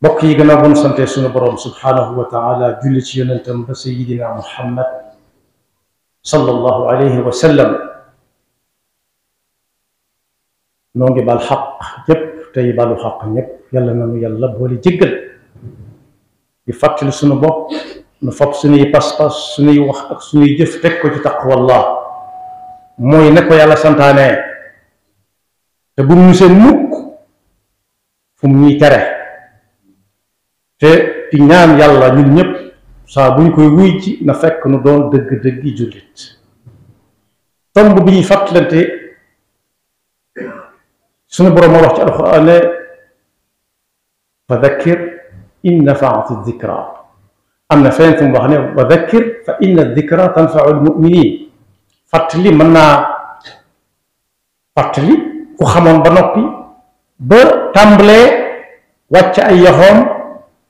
mbokk yi gannaaw bu nu sante sunu borom subhanahu wa taala julli ci yonentam ba sayidina muhammad sallallahu alayhi wa sallam noo ngi bal xaq ñépp tey balu xaq ñépp yàlla nanu yàlla boole jéggal di fàttali sunu bopp nu fab sunuy pas-pas sunuy wax ak sunuy jëf teg ko ci taqwallah mooy ne ko yàlla santaane te bu mu seen mukk fu mu ñuy tere te di ñaan yàlla ñun ñëpp saa bu ñu koy wuy ci na fekk nu doon dëgg-dëggi jullit tomb bi ñuy fàttalante sunu boroom moo wax ci alxuraan ne fa dakkir in nafaati dikra am na feneen fu mu wax ne wa dakkir fa inna dikra tanfau almuminin fàttali mën naa fàttali ku xamoon ba noppi ba tàmbalee wàcc ay yoxoom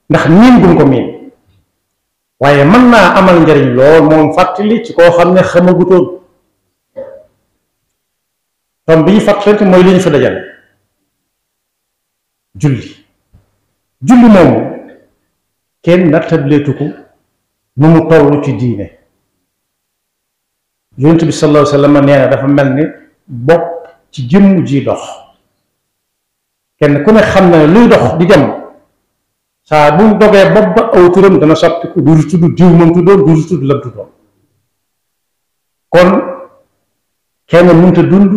ndax miin gum ko miin waaye mën naa amal njariñ lool moom fàttali ci koo xam ne xamagutoon tom bi ñu fàttalante mooy li ñu fa dajal julli moomu kenn nattableetu ko nu mu toll ci diine yonent bi sallallahu alayhi wa sallam nee na dafa mel ni bopp ci jëmm ji dox kenn ku ne xam ne luy dox di dem saa bu dogee bopp ba aw turam dana soppiku du tudd diw moom tuddoon du tudd lam tuddoon kon kenn mënta dund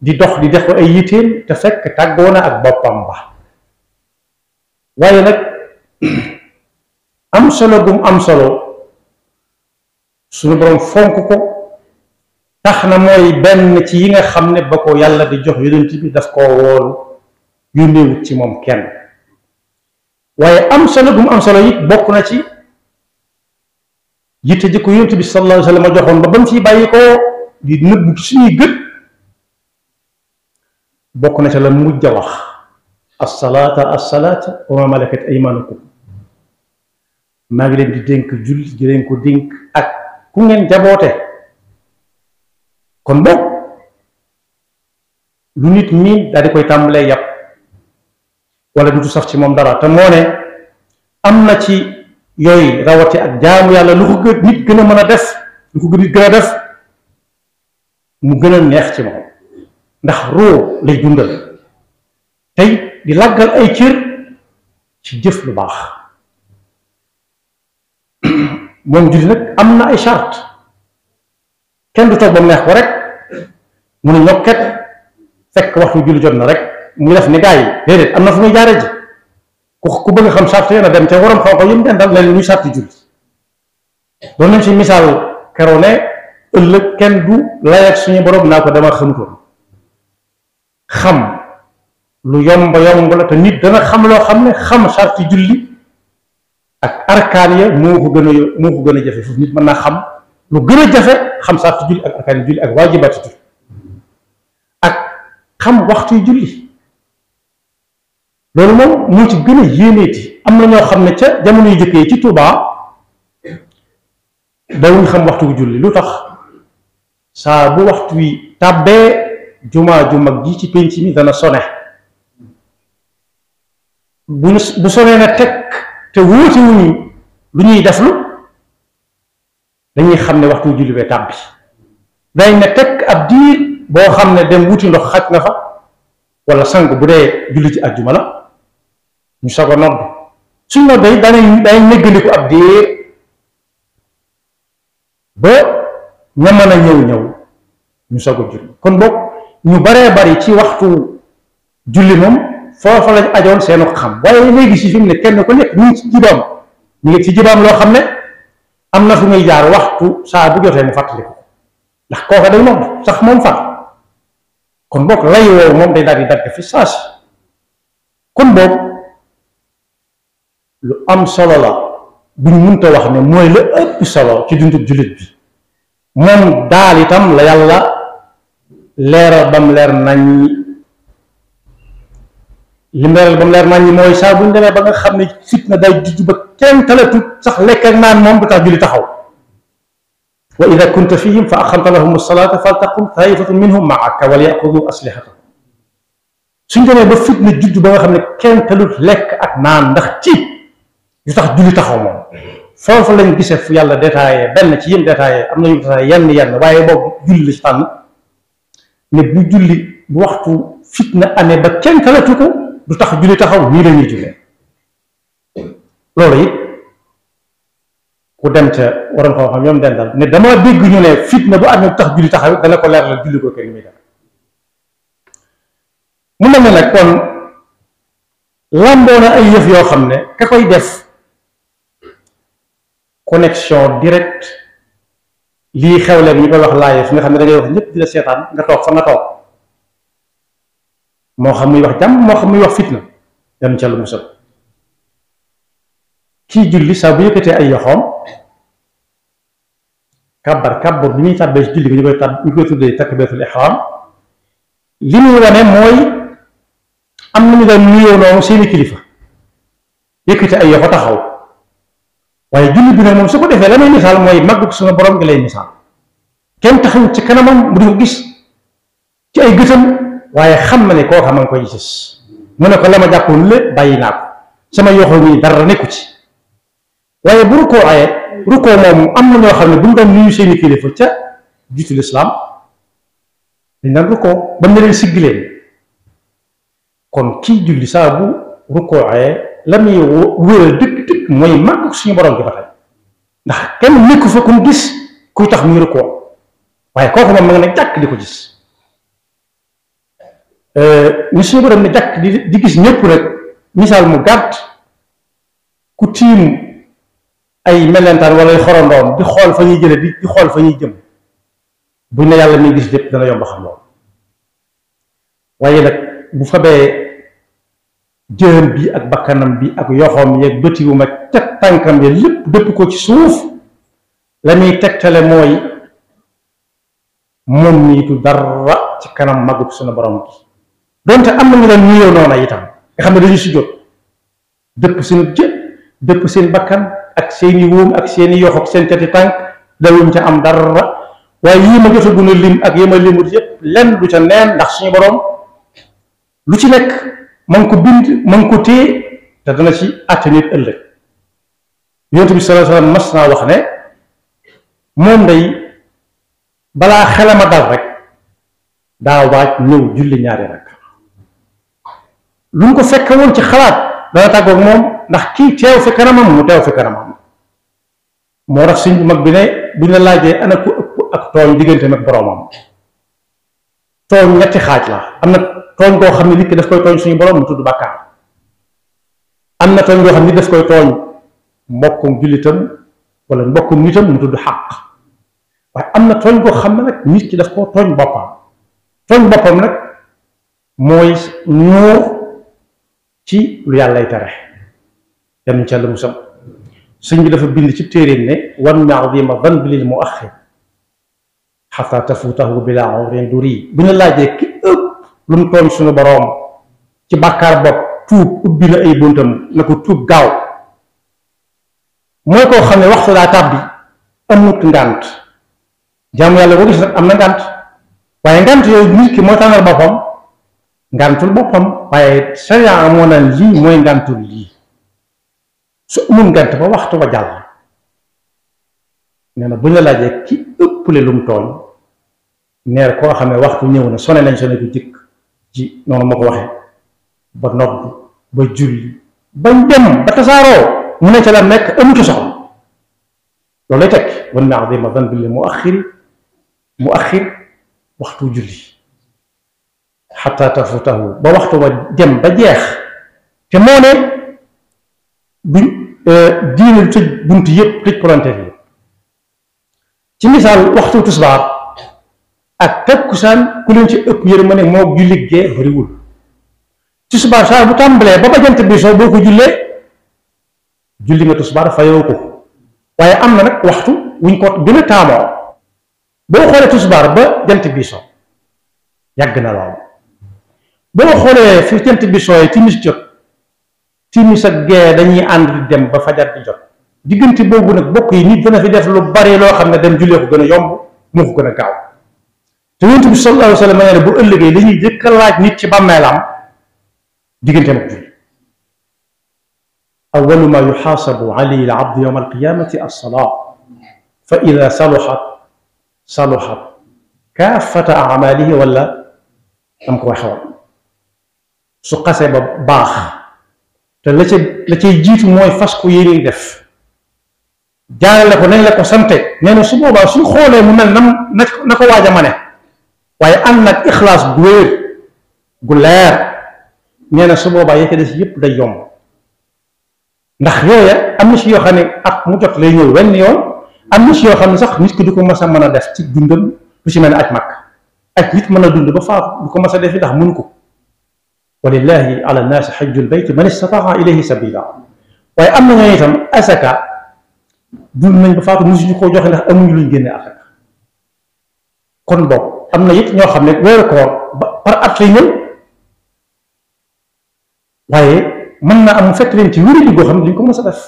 di dox di def ko ay yitteem te fekk tàggoo na ak boppam ba waaye nag am solo gum am solo suñu boroom fonk ko tax na mooy benn ci yi nga xam ne ba ko yàlla di jox yonent bi daf koo woolu yónneewut ci moom kenn waaye am solo gum am solo it bokk na ci yitte ji ko yonent bi sallallahu alayhi wa sallam joxoon ba mu fiy bàyyi ko di nëbb suñuy gët bokk na ca la mujj a wax assalaata wa ma malakat aymanukum maa ngi leen di dénk julli di leen ko dénk ak ku ngeen jaboote kon boog lu nit miin daal di koy tàmbalee yàpp wala dutu saf ci moom dara te moo ne am na ci yooyu rawati ak jaamu yàlla lu ko nit gën a mën a def lu ko nit gën a def mu gën a neex ci moom ndax roo lay dundal tey di làggal ay cër ci jëf lu baax moom julli nag am na ay charte kenn du toog ba mu neex ko rek mu ne ñokket fekk waxtu julli jot na rek mu def ni gaa yi déedéet am na fu muy jaaree ji ku bëgg xam charte yi na dem te waram xam ko yëm den dal leen luy charte julli doon nañ ci misaal keroo ne ëllëg kenn du layak suñu borom naa ko dama xamutoon xam lu yomb la te nit dana xam loo xam ne xam charte julli ak arkaan ya moo ko gën a jafe foofu nit mën naa xam lu gën a jafe xam charte julli ak arkaan julli ak waajibaati julli ak xam waxtu julli loolu moom moo ci gën a yéeneeti am na ñoo xam ne ca jamono yu jëkkee ci Tuubaa dawuñ xam waxtu julli lu tax saa bu waxtu wi tàbbee jumaa ju mag ji ci pénc mi dana sone bu sonee na teg te wóote wuñu lu ñuy deflu dañuy xam ne waxtu julli bee tàbbi dañ ne teg ab diir boo xam ne dem wuti ndox xaj na fa wala sang bu dee julli ci àjjuma la ñu soog a nodd suñ noddee day néggandiku ab diir ba ña mën a ñëw ñu soog a julli kon boog ñu baree bari ci waxtu julli moom foofa lañ ajoon seenu xam waaye léegi si fi mu ne kenn ku nekk ñu ngi ci jibaam loo xam ne am na fu muy jaar waxtu saa bu jotee mu fàttali ko ndax kooka day nodd sax moom fàtt kon boog lay woowu moom day daal di dagg fi saasi kon boog lu am solo la buñ mënta wax ne mooy la ëpp solo ci dundub jullit bi moom daal itam la yàlla leeral bam leer nañ li leeral bam leer nañ mooy saa buñ demee ba nga xam ne fitna day juddu ba kenn talatu sax lekk ak naan moom du tax julli taxaw wa ida kunta fihim fa aqamta lahum as-salata faltaqum taifatun minhum ma'aka wal ya'khudhu aslihatahum suñ demee ba fitna judd ba nga xam ne kenn talut lekk ak naan ndax tiit yu tax julli taxaw moom foofu lañ gisee fu yàlla détaillé benn ci yim détaillé am na yu détaillé yenn waaye boobu julli la ci tànn ne bu julli bu waxtu fitna amee ba kenn talatu ko du tax julli taxaw nii la ñuy jullee loolu it ku dem ca waroon xam-xam ñoom dendal ne dama dégg ñu ne fitna bu amee du tax julli taxaw dana ko leer la julli ko kenn muy def mu mel ne nag kon lamboo na ay yëf yoo xam ne ka koy def connexion direct lii xew leen ñu koy wax live nga xam ne da ngay wax ñëpp di la seetaan nga toog fa nga toog moo xam muy wax jàmm moo xam muy wax fitna yan ca lu musal kii julli saa bu yëkkatee ay yoxoom kàbbar bi ñuy tàbbee ci julli bi ñu koy tuddee takbiratul ihram li muy wane mooy am nañu daan nuyoo noonu seeni kilifa yëkkati ay yoxo taxaw waaye julli bi nag moom su ko defee la may misaal mooy màggug suñu borom gi lay misaal kenn taxawut ci kanamam mu di ko gis ci ay gëtam waaye xam na ne koo xam nga koy gis mu ne ko la ma jàppoon lépp bàyyi naa ko sama yoxo nii dara nekku ci waaye bu rukkoo moom am na ñoo xam ne bu ñu doon nuyu seeni kilifa ca jiitu lislaam dañ daan rukkoo ba ne leen siggi leen kon kii julli saa bu rukkoo la muy wéral dëgg mooy màgg suñu borom gi ba tey ndax kenn nekku fa ku gis kuy tax muy rukkoo waaye kooku moom ma nga ne jàkk di ko gis ni suñu borom ne jàkk di gis ñëpp rek misaal mu gàtt ku tiim ay melentaan wala ay xorondoom di xool fa ñuy jële di xool fa ñuy jëm buñ ne yàlla muy gis lépp dana yomb xam loolu waaye nag bu fabee jëm bi ak bakkanam bi ak yoxoom yeeg bëtiwum ak teg tànkam ya lépp dëpp ko ci suuf la muy tegtale mooy moom niitu dara ci kanam magub suñu borom bi donte am na ñu leen nuyoo noona itam nga xam ne dañu si jot dëpp seen dëpp seen bakkan ak seeni wóom ak seeni yox ak seen cati tànk dawuñ ca am dara waaye yii ma jot a gën a lim ak yi ma limut yépp lenn du ca neen ndax suñu borom lu ci nekk ma ngi ko bind ma ngi ko téye te dana ci àtte nit ëllëg yonent bi sallallahu alayhi wasallam mas naa wax ne moom day balaa xelama dal rek daa waaj ñëw julli ñaari rek lu mu ko fekk woon ci xalaat dana tàggoog moom ndax kii teew fi kanamam mu teew fi kanamam moo tax suñ bu mag bi ne buñ la laajee ana ku ëpp ak tooñ diggante nag boroomam tooñ ñetti xaaj la am na tooñ koo xam ne nit ki daf koy tooñ suñu borom mu tudd bàkkaar am na tooñ koo xam ne nit daf koy tooñ mbokkum jullitam wala mbokkum nitam mu tudd xàq waaye am na tooñ koo xam ne nag nit ki daf koo tooñ boppam nag mooy ñuur ci lu yàllay tere yanuñ ca la musam sëñ bi dafa bind ci téeréem ne wan azima danbi lil muaxir xata tafuutahu bila awrin duri bu ñu laajee ki ëpp lu mu tooñ suñu boroom ci bàkkaar bopp tuub ubbi na ay buntam na ko tuub gaaw mooy koo xam ne waxtu daa tàbbi amut ngànt jaamu yàlla boo gis nag am na ngànt waaye ngànt yooyu nit ki mooy tànnal boppam ngàntul boppam waaye sariya moo naan lii mooy ngàntul lii su amul ngànt ba waxtu ba jàll nee na bu ñu la laajee ki ëpple lu mu tooñ neer koo xam ne waxtu ñëw na sone nañ sone bu jëkk ci noonu ma ko waxee ba nodd ba julli bañ dem ba tasaaroo mu ne ca la nekk amu ci soxla loolu lay tekki wan na azima danbi li mu axir waxtu julli xataa tafutahu ba waxtu ba dem ba jeex te moo ne duñ diine lu tëj bunt yëpp tëj palanteer yi ci misaal waxtu tisbaar ak takkusaan ku leen ci ëpp yërmande moo julli gee bariwul tisbaar saa bu tàmbalee ba jant bi soo boo ko julli nga tisbaar fayoo ko waaye am na nag waxtu wuñ ko gën a taamoo boo xoolee tisbaar ba jant bi soo yàgg na lool boo xoolee fi jant bi sooy timis jot timis ak gee dañuy ànd di dem ba fajar di jot diggante boobu nag bokk yi nit dana fi def lu bari loo xam ne dem jullee ko gën a yomb moo ko gën a gaaw te yonent bi sallallahu alayhi wa sallam nee na bu ëllëgee li ñuy jëkk a laaj nit ci bàmmeelam digganteem ak julli awwalu ma yuxaasabu alayhi al-abdu yawma al-qiyaamati as-salaa fa ida saluxat kaafata amaalihi wala am ko waxewoon su xasee ba baax te la cay jiitu mooy fas ko yéene def jaarale ko nañ la ko sante nee na su boobaa suñ xoolee mu mel na ko waaj a mane waaye ànd nag ixlaas gu wér gu leer nee na su boobaa yee ca des yëpp day yomb ndax yooya am na si yoo xam ne at mu jot lay ñëw wenn yoon am na si yoo xam ne sax nit ki du ko mas a mën a def ci dundam lu si mel ne aj mag aj nit mën a dund ba faatu du ko mas a def ndax mënu ko walillahi ala nnaasi xajjul bayt man istataa ilayhi sabila waaye am na ñoo itam asaka dund nañ ba faatu mosuñu koo joxe ndax amuñu luñ génne asaka kon boog am na it ñoo xam ne weeru koor par at lay ñëw waaye mën naa am mu fekk leen ci wéri goo xam ne duñ ko mës a def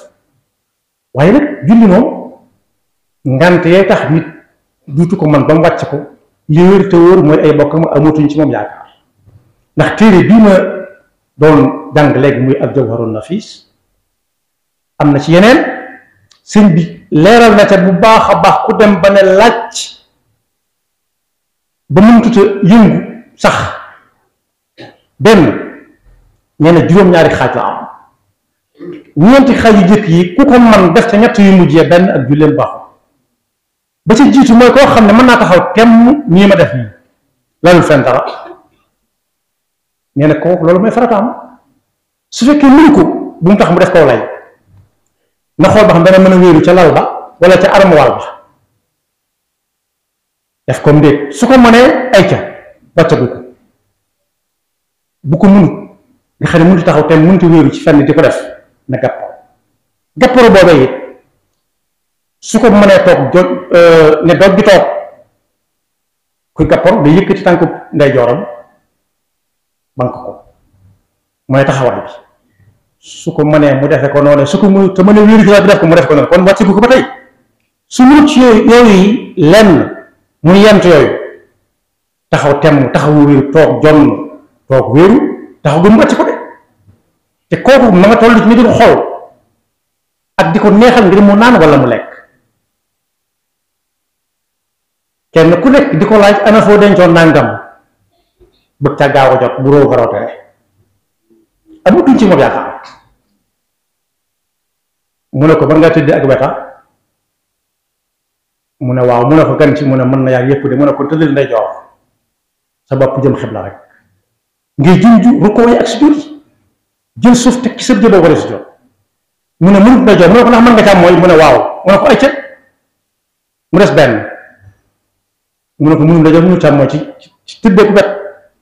waaye nag julli moom ngante yee tax nit duutu ko man ba mu wàcc ko li wér te wóor mooy ay bokkam amatuñ ci moom yaakaar ndax téere bii ma doon jàng léegi muy al jawharun nafis am na ci yeneen sëñ bi leeral na ca bu baax a baax ku dem ba ne laaj ba mëntuta yëngu sax benn nee na juróom-ñaari xaaj la am ñeenti xaaj yu jëkk yi ku ko man def ca ñett yu mujjee benn ak julleem baaxul ba ca jiitu mooy koo xam ne mën naa taxaw temm nii ma def nii lalul fen dara nee na kooku loolu mooy farataam su fekkee mënu ko bu mu tax mu def kaw lay na xool ba xam dana mën a wéeru ca lal ba wala ca armoire ba def ko ndéet su ko mënee ay ca wàccagu ko bu ko mënut nga xam ne mënut taxaw te mënut a wéeru ci fenn di ko def na gàpparu boobee it su ko mënee toog ne doog di toog kuy gàpparu day yëkkati tànku ndeyjooram bank ko mooy taxawaay bi su ko mënee mu defee ko noonu su ko mënut te mën a wéeru ci la bi def ko mu def ko noonu kon wàcc ko ba tey su mënut ci yooyu lenn muy yent yooyu taxaw temm taxawu wéeru toog jonn toog wéeru taxaw gën wàcc ko de te kooku ma nga toll ci ni di ko xool ak di ko neexal ngir mu naan wala mu lekk kenn ku nekk di ko laaj ana foo dencoon nangam bëgg ca gaaw a jot bu róo garootere amatuñ ci moom yaakaar mu ne ko ba nga tëdd ak weta mu ne waaw mu ne ko gan ci mu ne mën na yaa yépp de mu ne ko tëddal ndeyjoor sa bopp jëm xibla rek ngay junju rukkoo yi ak sujjóot yi jël suuf teg ci sa jëboo wala sujjóot mu ne mënut ndeyjoor mu ne ko ndax mën nga càmm mooy mu ne waaw mu ne ko ay cëg mu des benn mu ne ko mënut ndeyjoor mënut càmm mooy ci tëddee ku bet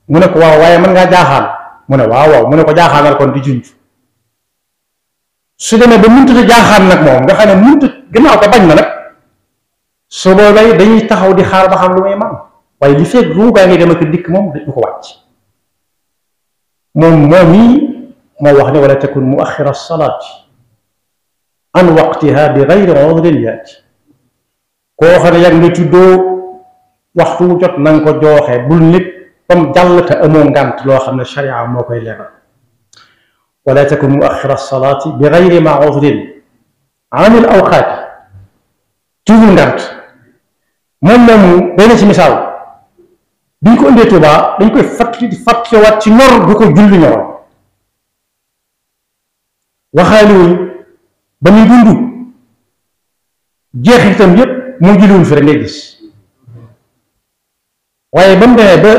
mu ne ko waaw waaye mën ngaa jaaxaan mu ne waaw waaw mu ne ko jaaxaanal kon di junj su demee ba mënut a jaaxaan nag moom nga xam ne mënut gannaaw ko bañ na nag su boobaa dañuy taxaw di xaar ba xam lu muy man waaye li fekk ruugaa ngi dem ak dikk moom du ko wàcc moom yi moo wax ne wala takun muaxira salaati an waqtiha bi gayri udrin yaati koo xam ne yàgg nga tuddoo waxtu jot na nga ko jooxe bul nit comme jàll te amoo ngànt loo xam ne sharia moo koy leeral wala takun muaxira salaati bi gayri ma udrin an il awqaati toujours ngànt moom moomu benn ci misaal biñ ko indee Tuubaa dañ koy fàttaliwaat ci ñor bu ko julli ñoroon waxaaliwuñ ba muy dund jeexitam yépp moo julliwul fi rek ngay gis waaye ba mu demee ba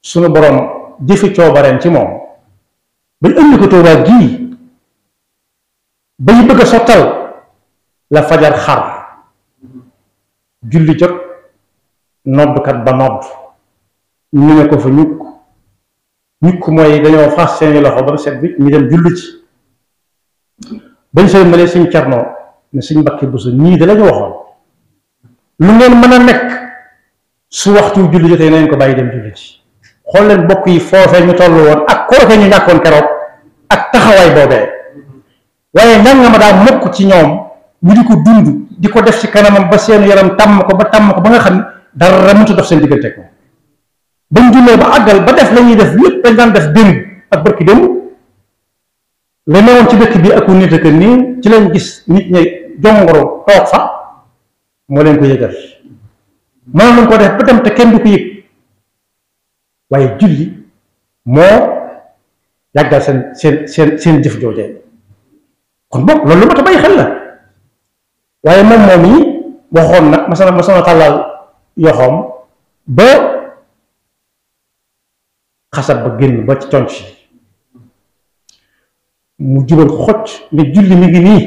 sunu borom jëfi coobareem ci moom bañ indi ko Tuubaa gii ba ñu bëgg a sottal la fajar xar julli jot noddkat ba nodd ñu ne ko fa ñukk mooy dañoo fas seeni loxo ba mu set bi ñu dem julli ci bañ sooy mënee suñ Cerno ne suñ Mbàkke Buso ñii da lañu waxoon lu ngeen mën a nekk su waxtu julli jotee nañ ko bàyyi dem julli ci xool leen bokk yi foofee ñu toll woon ak kooke ñu ñàkkoon keroog ak taxawaay boobee waaye njàng ma daa mokk ci ñoom ñu di ko dund di ko def ci kanamam ba seen yaram tàmm ko ba nga xam ne dara mënut a dox seen diggante ak moom bañ jullee ba àggal ba def la ñuy def lépp dañ daan def démb ak barki dem la newoon ci dëkk bi ak nit ak nii ci lañ gis nit ñi jongoro toog fa moo leen ko yëgal mënoon nañ ko def ba dem te kenn du ko yëg waaye julli moo yàggal seen jëf joojee kon boog loolu lu ma ta bàyyi xel la waaye moom yi waxoon na masana tàllal yoxoom ba xasab ba génn ba ci conc si mu jubal ko xocc ne julli mi ngi nii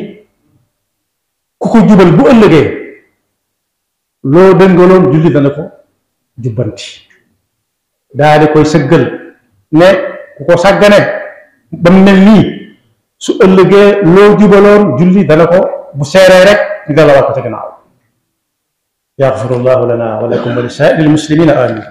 ku ko jubal bu ëllëgee loo dëngaloon julli dana ko jubbanti daa di koy sëggal ne ku ko sàggane ba mu mel nii su ëllëgee loo jubaloon julli dana ko bu seeree rek ñu dala wax ko ca gannaaw yaxfirullahu lana wa lakum wa li saa'iril muslimina amin